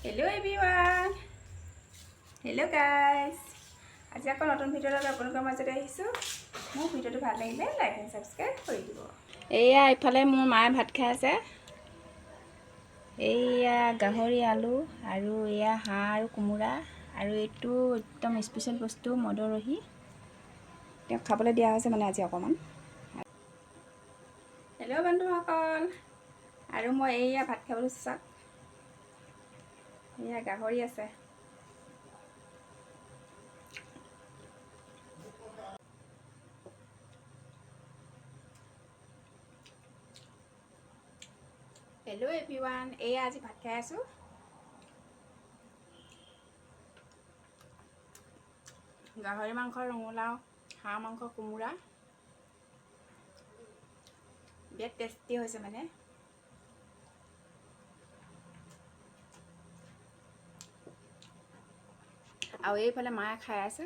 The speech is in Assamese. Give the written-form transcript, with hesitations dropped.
Hello everyone, hello guys. আজি আকৌ নতুন ভিডিঅ' এটাত আপোনালোকৰ মাজতে আহিছোঁ। মোৰ ভিডিঅ'টো ভাল লাগিলে লাইক এণ্ড ছাবস্ক্ৰাইব কৰি দিব। এয়া ইফালে মোৰ মায়ে ভাত খাই আছে। এইয়া গাহৰি আলু আৰু এয়া হাঁহ আৰু কোমোৰা আৰু এইটো একদম স্পেচিয়েল বস্তু মদৰহি। তেওঁক খাবলৈ দিয়া হৈছে মানে আজি অকণমান। হেল্ল' বন্ধুসকল, আৰু মই এইয়া ভাত খাবলৈ চাওক। এয়া গাহৰি আছে। হেল্ল' এভৰিৱান, এয়া আজি ভাত খাই আছোঁ। গাহৰি মাংস, ৰঙালাও, হাঁহ মাংস, কোমোৰা। বিৰাট টেষ্টি হৈছে মানে। আৰু এইফালে মায়ে খাই আছে।